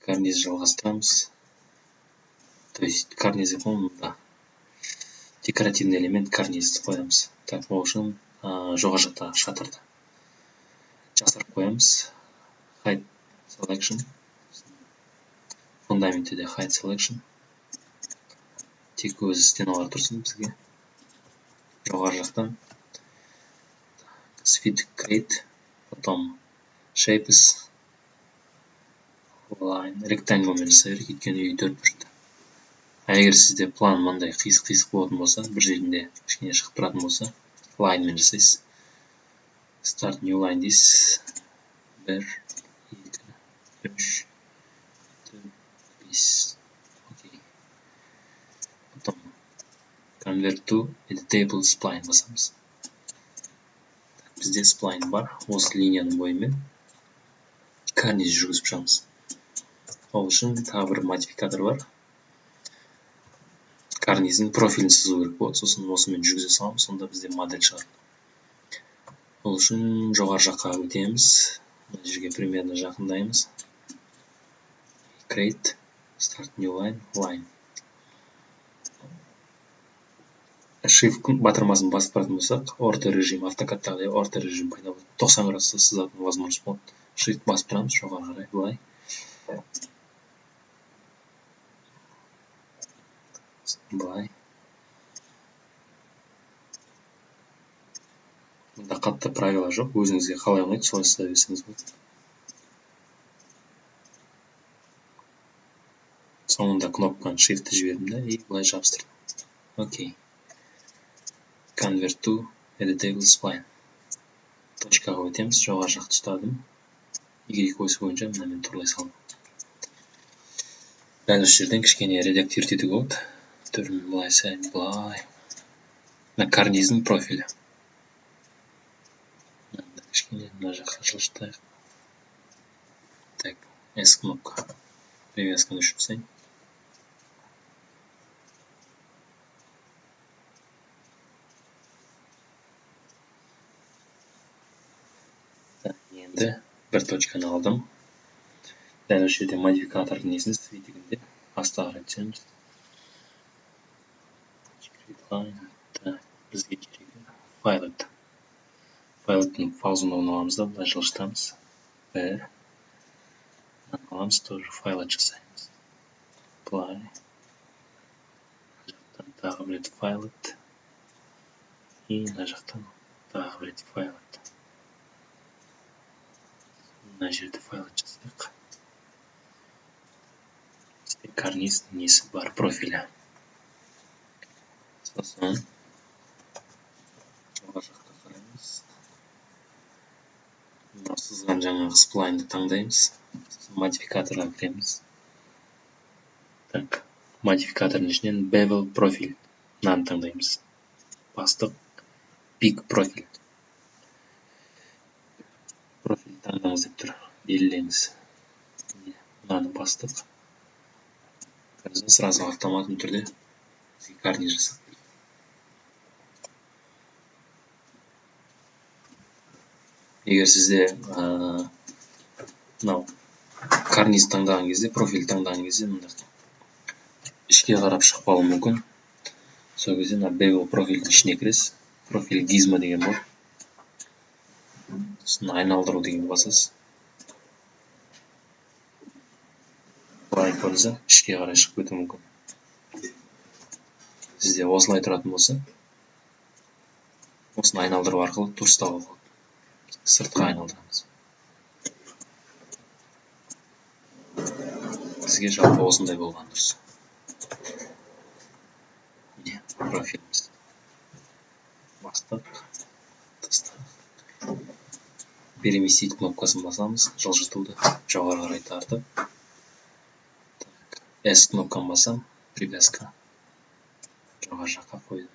Карниз жалғастырамыз. То есть карниз деп қоямын мында. Декоративный элемент карнизді қоямыз. Так, ол үшін жоғары жақтағы шатырды жасырып қоямыз. Hide selection. Фундаментте де hide selection. Тек өзі стеналар тұрсын бізге. Жоғары жақтан Sphere create, потом shapes, line, rectangle-мен жасай берейік, өйткені үй төрт бұрышты. А егер сізде план мындай қисық-қисық болатын болса, бір жерінде кішкене шығып тұратын болса, line-мен жасайсыз. Start new line дейсіз. 1, 2, 3, 4, 5. Окей. Потом convert to editable spline басамыз. Бізде сплайн бар. Осы линияның бойымен карниз жүргізіп шығамыз. Ол үшін тағы бір модификатор бар. Карниздің профилін сызу керек болады. Сосын осымен жүргізе саламыз, сонда бізде модель шығады. Ол үшін жоғары жаққа өтеміз. Мына жерге примерно жақындаймыз. Create, start new line, line. Shift батырмасын басып тұратын болсақ, орто режим, автокадтағыдай орто режим пайда болады. 90 градуста сызатын возможность болады. Shift басып тұрамыз жоғары қарай былай. Былай. Мұнда қатты правила жоқ, өзіңізге қалай ұнайды, солай сыза берсеңіз болады. Соңында кнопканы Shift-ті жібердім да и былай жабыстырдым. Окей. Convert to editable spline. Точкаға өтеміз, жоғары жақты ұстадым. Y осі бойынша мынамен турлай салдым. Дәл осы жерден кішкене редактировать етуге болады. Түрін былай сәл былай. Мына карниздің профилі. Кішкене мына жаққа жылжытайық. Так, S кнопка. Привязканы өшіріп тастайын. Енді бір точканы алдым. Дәл осы жерде модификатордың несін свитігінде астыға қарай түсеміз. Так, бізге керегі fillet. Fillet'тің ползуногын аламыз да былай жылжытамыз. Бір. Мынаны аламыз, тоже fillet жасаймыз. Былай. Мына жақтан тағы бір рет fillet. И мына жақтан тағы бір рет fillet. Мына жерде fillet жасайық. Бізде карниз несі бар, профилі. Сосын жоғары жақта қараймыз. Мынау сызған жаңағы сплайнды таңдаймыз. Сосын модификаторға кіреміз. Так, модификатордың ішінен bevel профиль мынаны таңдаймыз. Бастық пик профиль. Профиль таңдаңыз деп тұр, белгілеңіз. Мынаны бастық. Сразу автоматты түрде бізге карниз жасап берді. Егер сізде мынау карниз таңдаған кезде, профиль таңдаған кезде мында ішке қарап шығып қалуы мүмкін. Сол кезде мына bevel профильдің ішіне кіресіз. Профиль гизмо деген болады. Сосын айналдыру деген басасыз. Былай көрінсе, ішке қарай шығып кетуі мүмкін. Сізде осылай тұратын болса, осыны айналдыру арқылы дұрыстауға болады. Сыртқа айналдырамыз. Бізге жалпы осындай болған дұрыс. Міне профиліміз. Бастық, тастадық. Переместить кнопкасын басамыз, жылжытуды жоғары қарай тартып. Так, S кнопканы басам, привязка жоғары жаққа қойдым.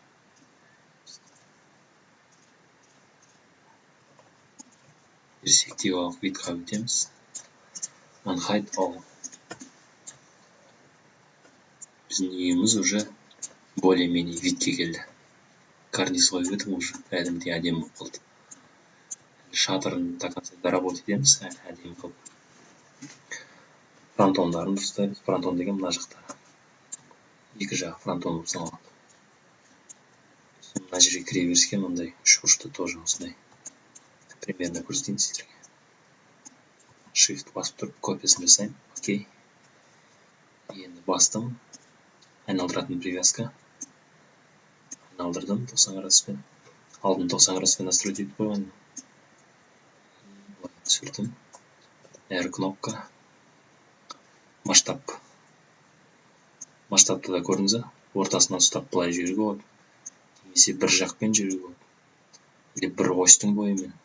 Перспективалық видқа өтеміз. Unhide all. Біздің үйіміз уже более-менее видке келді. Карниз қойып едік, уже кәдімгідей әдемі болып қалды. Шатырын до конца доработать етеміз, әдемі қылып. Фронтондарын дұрыстаймыз. Фронтон деген мына жақта. Екі жағы фронтон болып саналады. Мына жерге кіре беріске мындай үш бұрышты тоже осындай примерно көрсетейін сіздерге. Shift басып тұрып копиясын жасаймын. Окей. Енді бастым. Айналдыратын привязка. Айналдырдым 90 градуспен. Алдын 90 градуспен настроить етіп қойған. Былай түсірдім. R кнопка. Масштаб. Масштабты да көрдіңіз ба? Ортасынан ұстап былай жіберуге болады. Немесе бір жақпен жіберуге болады. Или бір осьтің бойымен.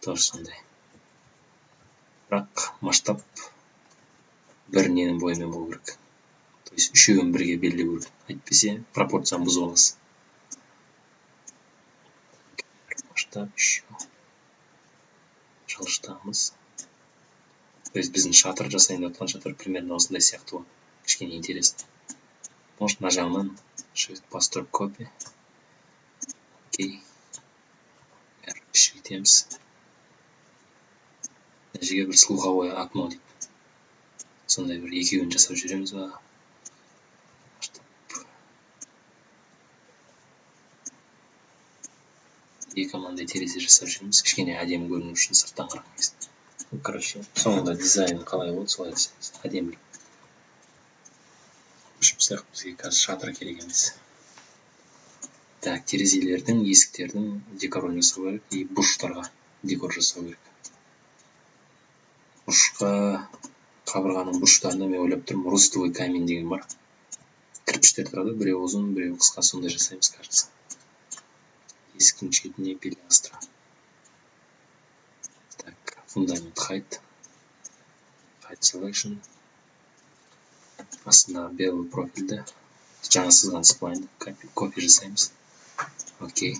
Тоже сондай. Бірақ масштаб бір ненің бойымен болу керек. То есть үшеуін бірге белгілеу керек. Әйтпесе пропорцияны бұзып аласыз. Масштаб еще. Жылжытамыз. То есть біздің шатыр жасайын деп жатқан шатыр примерно осындай сияқты болады. Кішкене интересно. Может, мына жағынан Shift басып тұрып копия. Окей. R кішірейтеміз. Мына жерге бір слуховое окно дейді. Сондай бір екеуін жасап жүреміз ба? Екі мынандай терезе жасап жүреміз. Кішкене әдемі көріну үшін сырттан қараған кезде. Короче, соңында дизайн қалай болады, солай жасаймыз. Әдемілеп. Өшіп тастайық, бізге қазір шатыр керек емес. Так, терезелердің, есіктердің декорын жасау керек и бұрыштарға декор жасау керек. Бұрышқа, қабырғаның бұрыштарына мен ойлап тұрмын, рустовый камень деген бар. Кірпіштер тұрады, біреуі ұзын, біреуі қысқа, сондай жасаймыз, кажется. Есіктің шетіне пилястра. Так, фундамент height. Height selection. Астындағы белый профильді жаңа сызған сплайнды копия жасаймыз. Окей.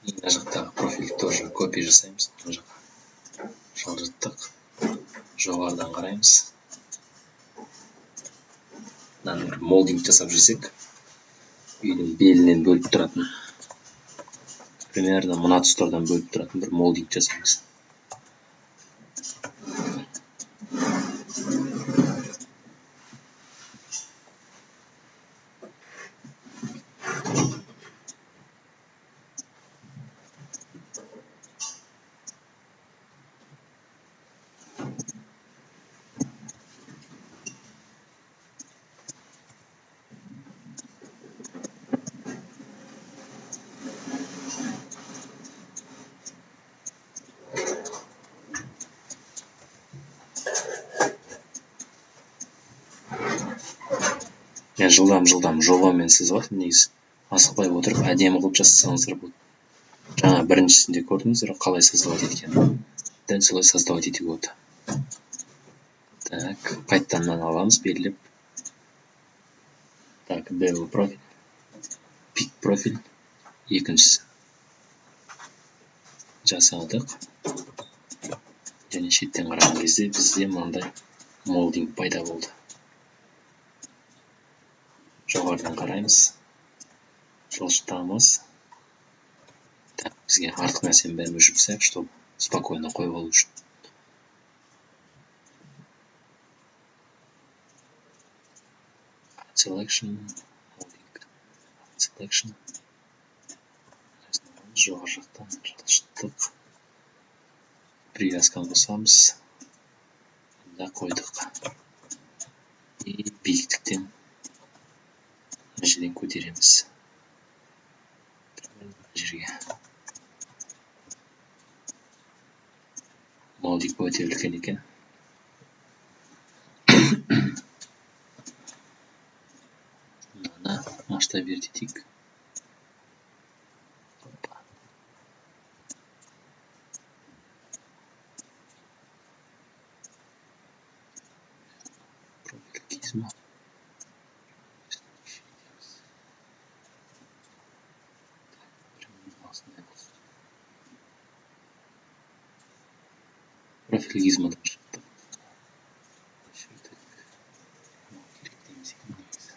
Мына жақтағы профильді тоже копия жасаймыз. Мына жаққа жылжыттық. Жоғарыдан қараймыз. Мынаны бір молдинг жасап жүрсек, үйдің белінен бөліп тұратын, примерно мына тұстардан бөліп тұратын бір молдинг жасаймыз. Мен жылдам-жылдам жобамен сызып жатырмын негізі. Асықпай отырып әдемі қылып жасасаңыздар болады. Жаңа біріншісінде көрдіңіздер қалай создавать еткенін. Дәл солай создавать етуге болады. Так, қайтадан мынаны аламыз, белгілеп. Так, bevel профиль, пик профиль, екіншісі. Жасадық. Және шеттен қараған кезде бізде мынандай молдинг пайда болды. Жоғарыдан қараймыз, жылжытамыз. Так, бізге артық нәрсенің бәрін өшіріп тастайық, чтобы спокойно қойып алу үшін. Selection, molding, selection. Жоғары жақтан жылжыттық. Привязканы қосамыз. Мында қойдық. И биіктіктен мына жерден көтереміз. Мына жерге. Молдинг өте үлкен екен. Мынаны масштабировать етейік. Профиль гизмо. Профиль гизмодан шықтық. Өшірдік. Мынау керек те емес екен негізі.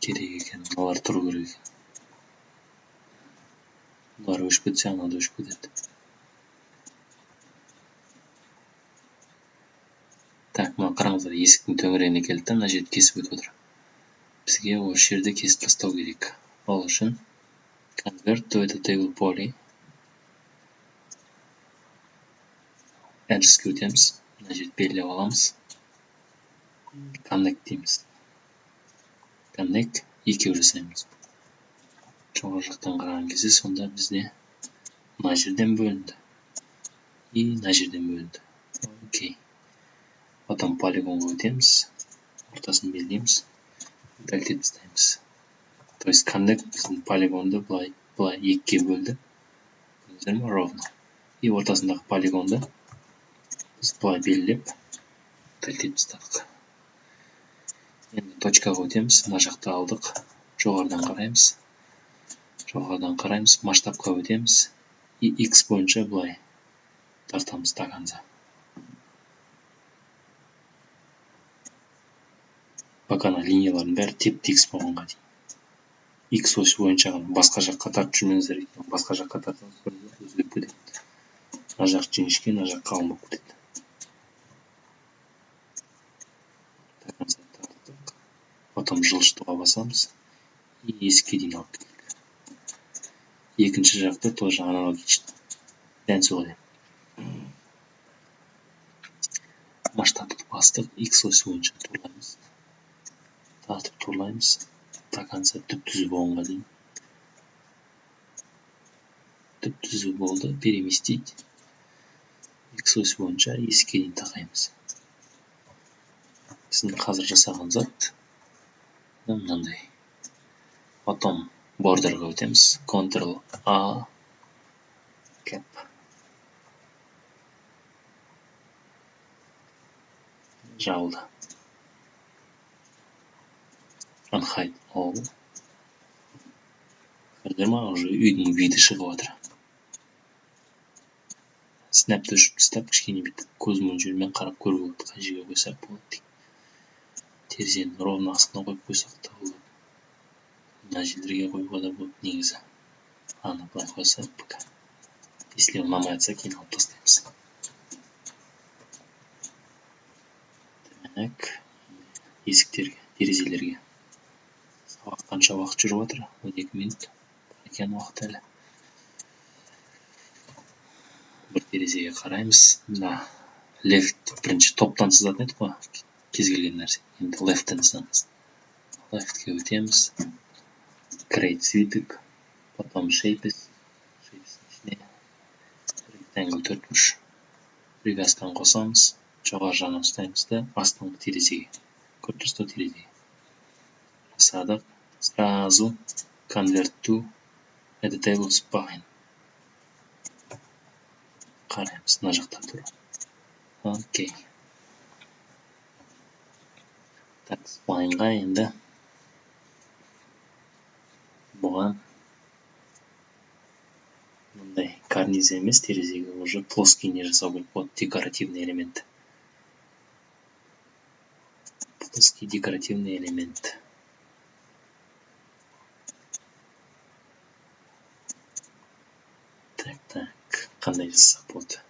Керек екен, мыналар тұру керек екен. Бұлар өшіп кетсе, анау да өшіп кетеді. Так, мына қараңыздар, есіктің төңірегіне келді да, мына жерді кесіп өтіп отыр. Бізге осы жерді кесіп тастау керек. Ол үшін convert to editable poly edges'ке өтеміз. Мына жерді белгілеп аламыз. Connect дейміз. Connect екеу жасаймыз. Жоғары жақтан қараған кезде сонда бізде мына жерден бөлінді и мына жерден бөлінді. Окей. Потом полигонға өтеміз, ортасын белгілейміз, удалить етіп тастаймыз. То есть connect біздің полигонды былай былай екіге бөлді. Көрдіңіздер ме? Ровно. И ортасындағы полигонды біз былай белгілеп удалить етіп тастадық. Енді точкаға өтеміз, мына жақты алдық, жоғарыдан қараймыз. Жоғарыдан қараймыз, масштабқа өтеміз и x бойынша былай тартамыз до конца. Пока ана линиялардың бәрі теп-тегіс болғанға дейін. X ось бойынша ғана, басқа жаққа тартып жүрмеңіздер, өйткені басқа жаққа тартсаңыз өзгеріп кетеді. Мына жақ жіңішке, мына жақ қалың болып кетеді. До конца тарттық. Потом жылжытуға басамыз и есікке дейін алып келдік. Екінші жақты тоже аналогично. Дәл солай. Масштабты бастық, X ось бойынша турлаймыз. Тартып турлаймыз. До конца түп-түзу болғанға дейін. Түп-түзу болды, переместить. X ось бойынша есікке дейін тақаймыз. Біздің қазір жасаған зат мынандай. Потом бордерға өтеміз. Ctrl A, cap. Жабылды. Unhide all. Көрдіңдер ма, уже үйдің виді шығып жатыр. Снапты өшіріп тастап, кішкене бүйтіп көз мөлшерімен қарап көруге болады, қай жерге қойсақ болады деген. Терезенің ровно астына қойып қойсақ та болады. Мына жерлерге қоюға да болады негізі. Аны былай қойсақ пока. Если ұнамай жатса, кейін алып тастаймыз. Так, есіктерге, терезелерге. Сабақ қанша уақыт жүріп жатыр? 12 минут. Бар екен уақыт әлі. Бір терезеге қараймыз. Мына left бірінші топтан сызатын едік қой, кез келген нәрсе. Енді left-тен сызамыз. Left-ке өтеміз. Create свиток, потом shapes, shapes ішіне rectangle төртбұрыш. Привязканы қосамыз, жоғары жағынан ұстаймыз да астыңғы терезеге. Көріп тұрсыз ба терезеге? Жасадық. Сразу convert to editable spline. Қараймыз, мына жақта тұр. Окей. Так, сплайнға енді бұған мындай карниз емес, терезеге уже плоский не жасау керек болады, декоративный элемент. Плоский декоративный элемент. Так, так, қандай жасасақ болады?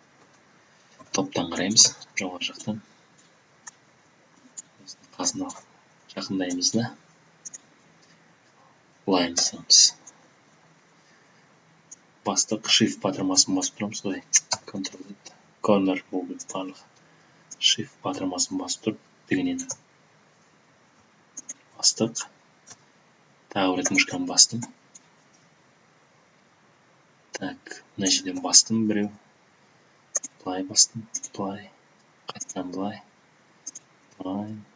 Топтан қараймыз, жоғары жақтан. Қасына жақындаймыз да line сызамыз. Бастық, shift батырмасын басып тұрамыз. Ой, Ctrl Z, corner болу керек барлығы. Shift батырмасын басып тұрып, тігінен бастық. Тағы бір рет мышканы бастым. Так, мына жерден бастым біреу. Былай бастым, былай, қайтадан былай, былай, былай.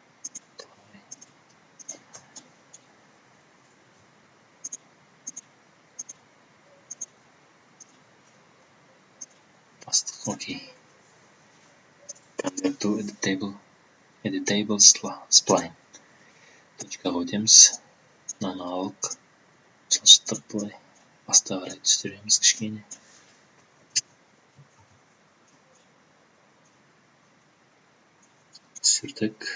Бастық, окей. Convert to editable spline. Точкаға өтеміз. Мынаны алдық, жылжыттық былай, астына қарай түсіреміз кішкене. Түсірдік.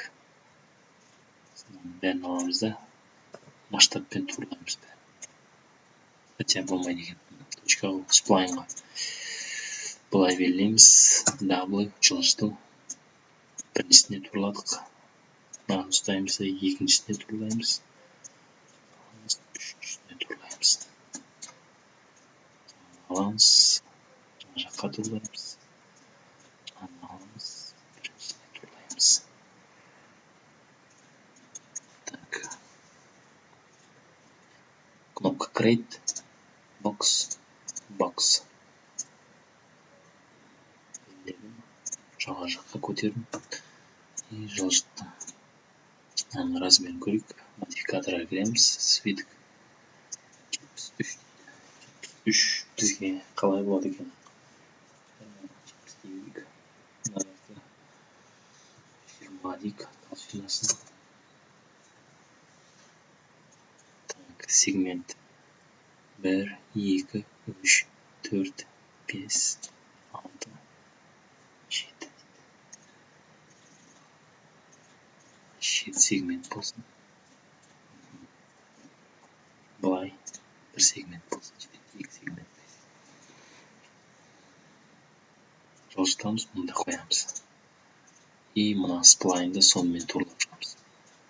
Бәрін аламыз да Масштабпен турлаймыз бәрін. Хотя болмайды екен. Точка ғой, сплайн ғой. Былай белгілейміз. W, жылжыту. Біріншісіне турладық. Мынаны ұстаймыз да екіншісіне турлаймыз. Үшіншісіне турлаймыз. Аламыз. Мына жаққа турлаймыз. Мынаны аламыз. Біріншісіне турлаймыз. Так. Кнопка Create. Box. Box. Белгіледім. Жоғары жаққа көтердім. И жылжыттым. Мынаның размерін көрейік. Модификаторға кіреміз. Свиток. 73. 73 бізге қалай болады екен? 70 дейік. Мына жақта 20 дейік толщинасын. Так, сегмент 1, 2, 3, 4, 5, 6, 7. 7 сегмент болсын. Былай бір сегмент болсын, жетеді, 2 сегмент. Жылжытамыз, мұнда қоямыз. И мына сплайнды сонымен турлап шығамыз.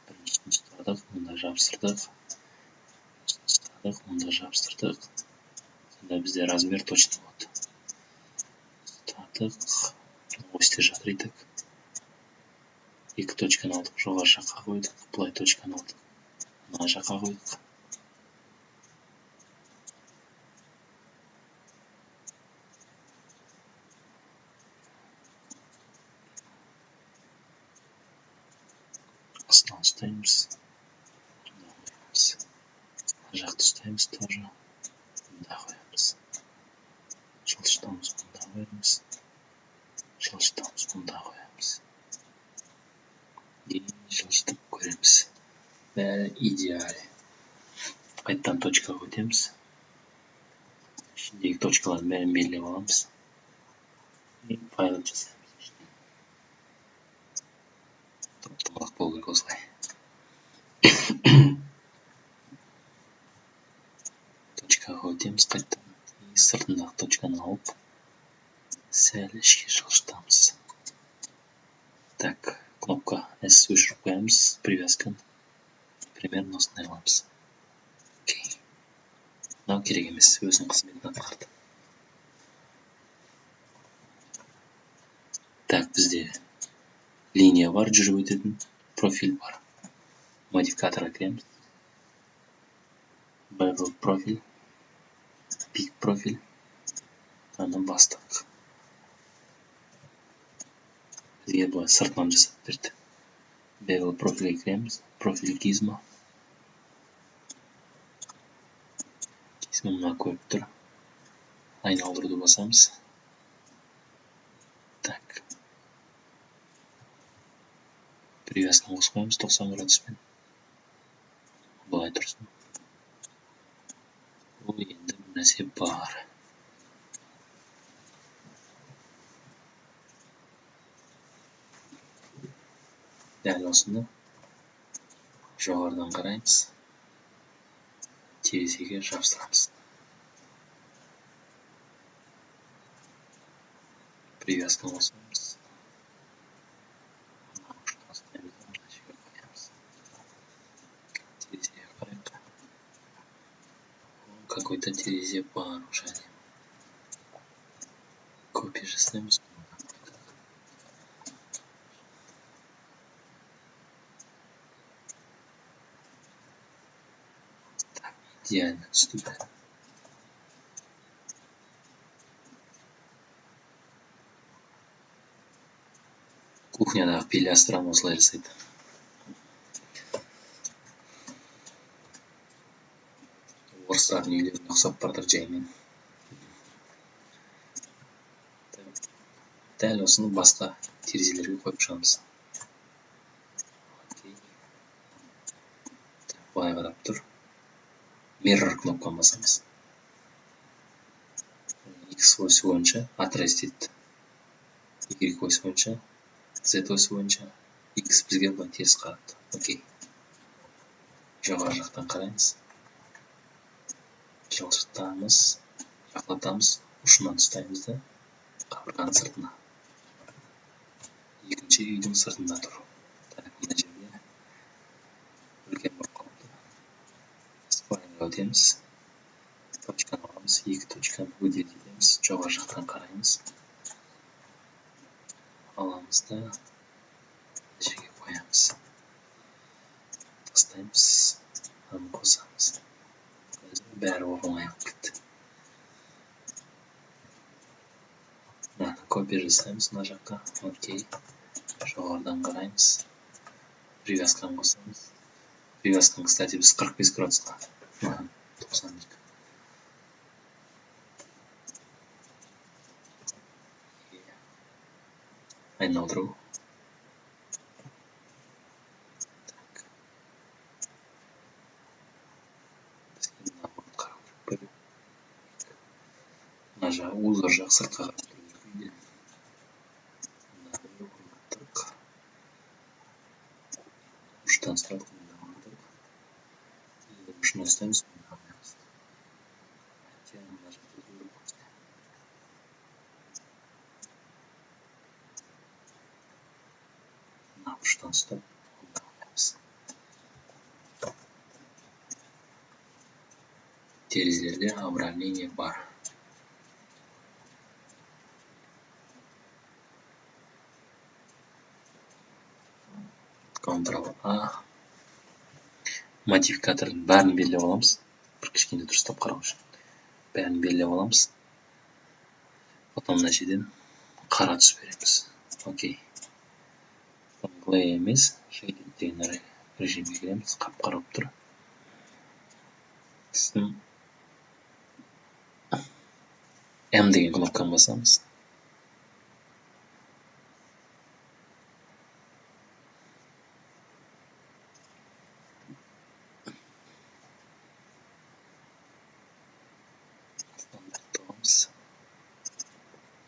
Біріншісін ұстадық, мұнда жабыстырдық. Біріншісін ұстадық, мұнда жабыстырдық. Сонда бізде размер точно болады. Ұстадық, осьте жатыр и так. Екі точканы алдық, жоғары жаққа қойдық, былай точканы алдық, мына жаққа қойдық. Астынан ұстаймыз, мында қоямыз. Мына жақты ұстаймыз тоже, мында қоямыз. Жылжытамыз, мында қоямыз. Жылжытамыз, мында қоямыз. И жылжытып көреміз. Бәрі идеал. Қайтадан точкаға өтеміз. Ішіндегі точкалардың бәрін белгілеп аламыз. И файл жасаймыз ішінен. Топ-домалақ болу керек осылай. Точкаға өтеміз қайтадан. И сыртындағы точканы алып, сәл ішке жылжытамыз. Так, кнопка S өшіріп қоямыз, привязканы. Примерно осындай қыламыз. Окей. Мынау керек емес, өзінің қызметін атқарды. Так, бізде линия бар, жүріп өтетін, профиль бар. Модификаторға кіреміз. Bevel профиль, пик профиль. Аны бастық. Бізге былай сыртынан жасап берді. Bevel профильге кіреміз. Профиль гизмо. Гизмо мына көріп тұр. Айналдыруды басамыз. Так. Привязканы қосып қоямыз 90 градуспен. Былай тұрсын. Ол енді бір нәрсе бар. Дәл осыны жоғарыдан қараймыз. Терезеге жабыстырамыз. Привязканы қосамыз. Мына ұшты ұстаймыз да мына жерге қоямыз. Терезеге қарайық. Какой-то терезе бар уже. Копия жасаймыз. Так, идеально түсті бәрі. Кухнядағы пилястраны осылай жасайды. Орыстардың үйлеріне ұқсап бара жатыр жаймен. Дәл осыны басқа терезелерге қойып шығамыз. Окей. Былай қарап тұр. Mirror кнопканы басамыз. X осі бойынша отразить етті. Y осі бойынша, Z осі бойынша, X бізге былай теріс қаратты. Окей. Жоғары жақтан қараймыз, жылжытамыз, жақындатамыз, ұшынан ұстаймыз да қабырғаның сыртына. Екінші үйдің сыртында тұр. Так, мына жерде үлкен болып қалыпты. Сплайнға өтеміз. Точканы аламыз, екі точканы выделить етеміз, жоғары жақтан қараймыз. Аламыз да жерге қоямыз. Тастаймыз, мынаны қосамыз. Бәрі оңай болып кетті. Мынаны копия жасаймыз мына жаққа. Окей. Жоғарыдан қараймыз. Привязканы қосамыз. Привязканы, кстати, біз 45 градусқа. 90. Айналдыру. Так. Бізге мына қарау керек. Бір, мына жағы узор жақ сыртқа қарап тұру керек үйден. Мына бір орнаттық. Ұштан ұстадық, мында орнаттық. Енді ұшына ұстаймыз, мында қоямыз. Хотя мына жақта зор болып. Мына ұштан ұстап, мында қоямыз. Терезелерде обрамление бар. Ctrl-A. Модификатордың бәрін белгілеп аламыз. Бір кішкене дұрыстап қарау үшін. Бәрін белгілеп аламыз. Потом мына жерден қара түс береміз. Окей. Глей емес, Shaded деген режимге кіреміз. Қап-қара болып тұр. Сосын М деген кнопканы басамыз.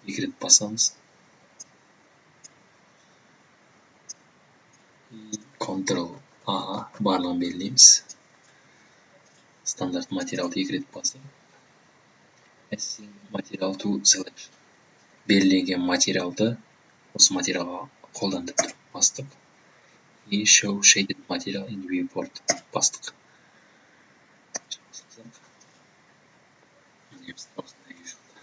Екі рет басамыз. Ctrl-A барлығын белгілейміз. Стандарт материалды екі рет басып, Assign material to selection. Белгіленген материалды осы материалға қолдан деп тұр. Бастық. И show shaded material in viewport бастық. Міне бізде осындай үй шықты.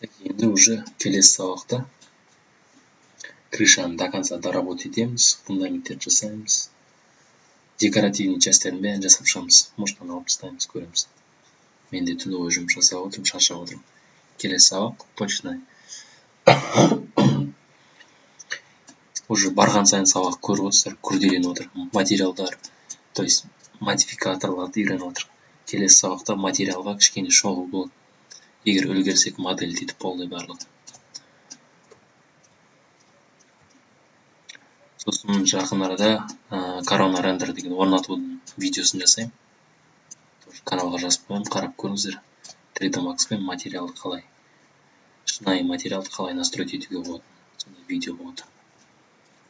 Так, енді уже келесі сабақта крышаны до конца доработать етеміз, фундаменттерді жасаймыз, декоративный частьтердің бәрін жасап шығамыз. Может, аны алып тастаймыз, көреміз. Мен де түні бойы жұмыс жасап отырмын, шаршап отырмын. Келесі сабақ точно уже барған сайын сабақ көріп отырсыздар, күрделеніп отыр. Материалдар, то есть модификаторларды үйреніп отыр. Келесі сабақта материалға кішкене шолу болады. Егер үлгерсек, модель дейді полный барлығы. Сосын жақын арада Corona Render деген орнатудың видеосын жасаймын. Тоже каналға жазып қоямын, қарап көріңіздер. 3D Max пен материалды қалай, шынайы материалды қалай настроить етуге болады. Сондай видео болады.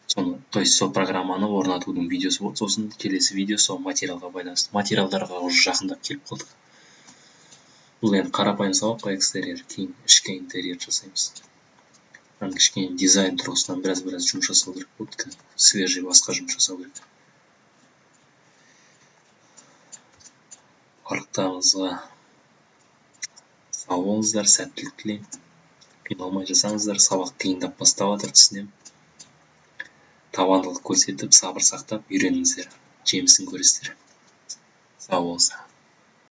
Соны, то есть сол программаны орнатудың видеосы болады. Сосын келесі видео сол материалға байланысты. Материалдарға уже жақындап келіп қалдық. Бұл енді қарапайым сабақ қой, экстерьер, кейін ішкі интерьер жасаймыз. Мынаны кішкене дизайн тұрғысынан біраз-біраз жұмыс жасау керек болды, свежий басқа жұмыс жасау керек. Барлықтарыңызға сау болыңыздар, сәттілік тілеймін. Қиналмай жасаңыздар, сабақ қиындап бастап жатыр, түсінемін. Табандылық көрсетіп, сабыр сақтап үйреніңіздер, жемісін көресіздер. Сау болыңыздар.